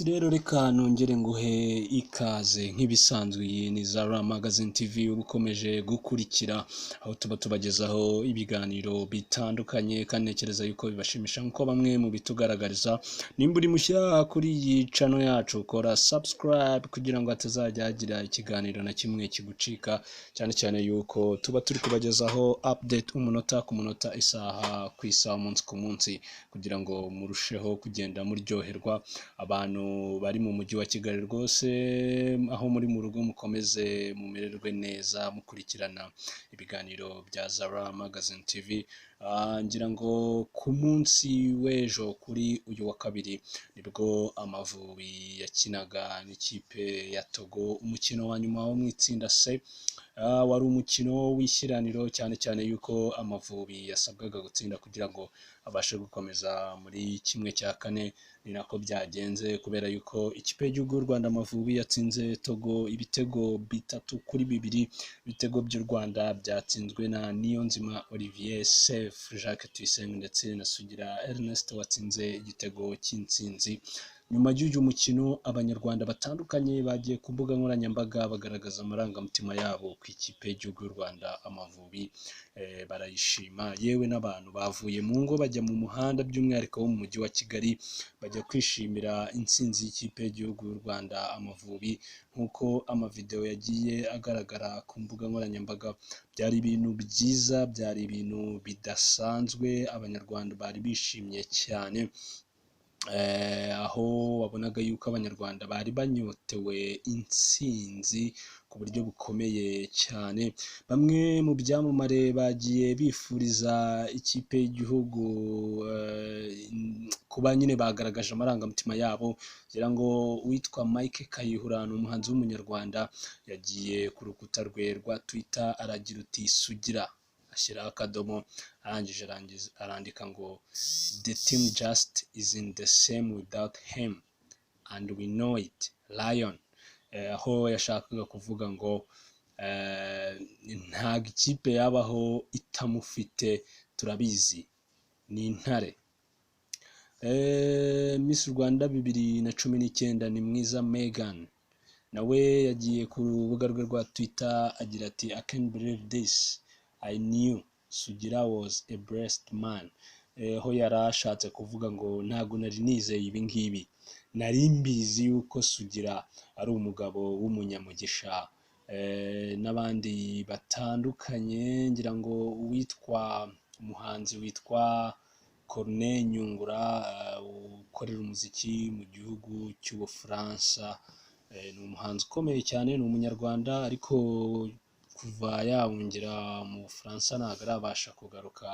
Yes, rero reka nongere nguhe ikaze nk'ibisanzwe. Iyi ni Zara Magazine TV uba ukomeje gukurikira, aho tuba tubagezaho ibiganiro bitandukanye, kandi ntekereza yuko bibashimisha nk'uko bamwe mu bitugaragariza. Nimba uri mushya kuri iyi channel yacu, kora subscribe kugira ngo hatazajya hagira ikiganiro na kimwe kigucika, cyane cyane yuko tuba turi kubagezaho update umunota ku munota, isaha ku isaha, umunsi ku munsi, kugira ngo murusheho kugenda muryoherwa. Abantu bari mu mujyi wa Kigali rwose, aho muri mu rugo, mukomeze mumererwe neza mukurikirana ibiganiro bya Zara Magazine TV. Ngira ngo ku munsi w'ejo, kuri uyu wa kabiri, nibwo Amavubi yakinaga n'ikipe ya Togo umukino wa nyuma wo mu itsinda C. Wari umukino w'ishyiraniro, cyane cyane yuko Amavubi yasabwaga gutsinda kugira ngo abashe gukomeza muri 1/4. Ni nako byagenze, kubera yuko ikipe y'igihugu y'u Rwanda Amavubi yatsinze Togo ibitego 3-2. Ibitego by'u Rwanda byatsinzwe na Niyonzima Olivier Sefu, Jacques Tuyisenge ndetse na Sugira Ernest watsinze igitego cy'intsinzi. Nyuma y'uyu mukino, Abanyarwanda batandukanye bagiye ku mbuga nkoranyambaga bagaragaza amarangamutima yabo ku ikipe y'igihugu y'u Rwanda Amavubi, barayishima. Yewe n'abantu bavuye mu ngo bajya mu muhanda, by'umwihariko wo mu mujyi wa Kigali, bajya kwishimira intsinzi y'ikipe y'igihugu y'u Rwanda Amavubi, nk'uko amavideo yagiye agaragara ku mbuga nkoranyambaga. Byari ibintu byiza, byari ibintu bidasanzwe, Abanyarwanda bari bishimye cyane, aho wabonaga yuko Abanyarwanda bari banyotewe intsinzi ku buryo bukomeye cyane. Bamwe mu byamamare bagiye bifuriza ikipe y'igihugu kuba nyine bagaragaje amarangamutima yabo. Ngira ngo uwitwa Mike Kayihura ni umuhanzi w'Umunyarwanda, yagiye ku rukuta rwe rwa Twitter aragira uti "Sugira", ashyiraho akadomo, arangije arandika ngo "The team just isn't the same without him and we know it, lion." Aho yashakaga kuvuga ngo ntabwo ikipe yabaho itamufite, turabizi ni intare. Miss Rwanda 2019 ni Mwiza Megan, nawe yagiye ku rubuga rwe rwa Twitter agira ati "I can't believe this, I knew Sugira was a blessed man." Aho yari ashatse kuvuga ngo ntabwo nari nizeye ibi ngibi, nari mbizi yuko Sugira ari umugabo w'umunyamugisha. N'abandi batandukanye, ngira ngo uwitwa umuhanzi witwa Corneille Nyungura, ukorera umuziki mu gihugu cy'Ubufaransa, ni umuhanzi ukomeye cyane, ni Umunyarwanda, ariko kuva yahungira mu Bufaransa ntabwo arabasha kugaruka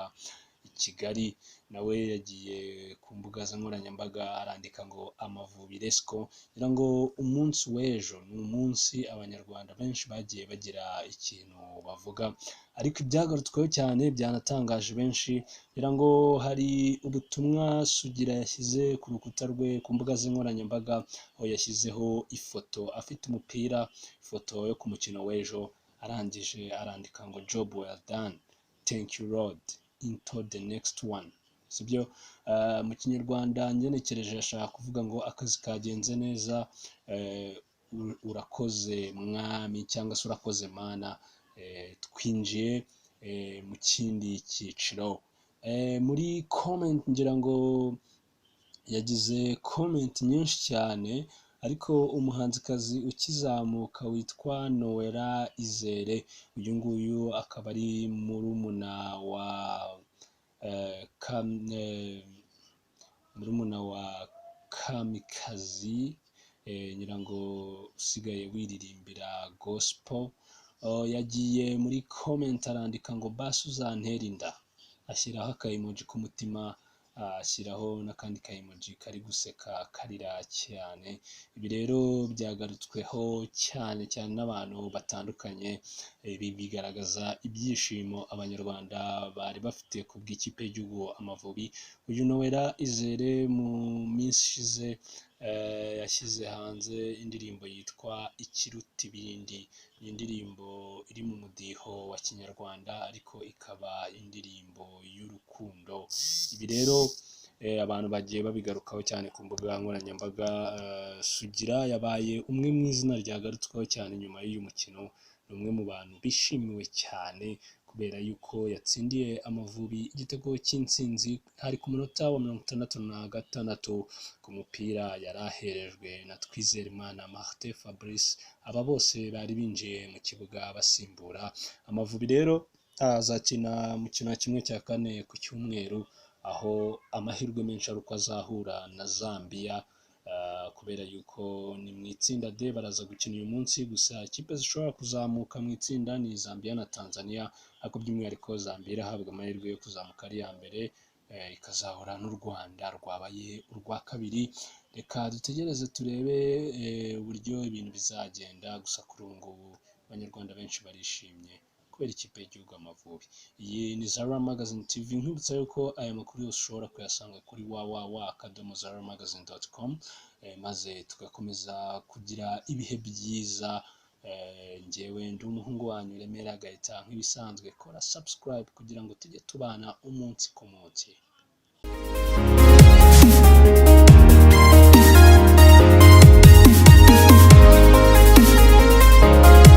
i Kigali. Nawe yagiye ku mbuga nkoranyambaga arandika ngo "Amavubi, let's go." Ngira ngo umunsi w'ejo ni umunsi Abanyarwanda benshi bagiye bagira ikintu bavuga, ariko ibyagarutsweho cyane byanatangaje benshi, ngira ngo hari ubutumwa Sugira yashyize ku rukuta rwe ku mbuga ze nkoranyambaga, aho yashyizeho ifoto afite umupira, ifoto yo ku mukino w'ejo, arangije arandika ngo "Job well done, thank you Lord, into the next one." Sibyo? Mu Kinyarwanda ngenekereje ashaka kuvuga ngo akazi kagenze neza, urakoze Mwami, cyangwa se urakoze Mana, twinjiye mu kindi cyiciro. Muri comment, ngira ngo yagize comment nyinshi cyane, ariko umuhanzikazi ukizamuka witwa Noella Izere, uyu nguyu akaba ari murumuna wa Kamikazi, ngira ngo usigaye wiririmbira gospel, yagiye muri comment arandika ngo "Basi uzantere inda", ashyiraho aka emoji k'umutima, ashyiraho n'akandi ka emoji kari guseka karira cyane. Ibi rero byagarutsweho cyane cyane n'abantu batandukanye. Ibi bigaragaza ibyishimo Abanyarwanda bari bafite ku bw'ikipe y'igihugu Amavubi. Uyu Noella Izere mu minsi ishize yashyize hanze indirimbo yitwa Ikiruta Ibindi. Ni indirimbo iri mu mudiho wa kinyarwanda, ariko ikaba indirimbo y'urukundo. Ibi rero Abantu bagiye babigarukaho cyane ku mbuga nkoranyambaga. Sugira yabaye umwe mu izina ryagarutsweho cyane nyuma y'uyu mukino. Ni umwe mu bantu bishimiwe cyane kubera yuko yatsindiye Amavubi igitego cy'intsinzi, hari ku munota wa 66 ku mupira yari aherejwe na Twizerimana Martin Fabrice. Aba bose bari binjiye mu kibuga basimbura. Amavubi rero azakina umukino wa 1/4 ku cyumweru, aho amahirwe menshi ari uko azahura na Zambia, kubera yuko ni mu itsinda D, baraza gukina uyu munsi. Gusa ikipe zishobora kuzamuka mu itsinda ni Zambia na Tanzania, ariko by'umwihariko Zambia irahabwa amahirwe yo kuzamuka ari iya mbere, ikazahura n'u Rwanda rwabaye urwa kabiri. Reka dutegereze turebe uburyo ibintu bizagenda. Gusa kuri ubu ngubu Abanyarwanda benshi barishimye kubera ikipe y'igihugu Amavubi. Iyi ni Zara Magazine TV, nkwibutsa yuko aya makuru yose ushobora kuyasanga kuri www.zaramagazine.com, maze tugakomeza kugira ibihe byiza. Njyewe ndi umuhungu wanyu Remera Gahita, nk'ibisanzwe kora subscribe kugira ngo tujye tubana umunsi ku munsi.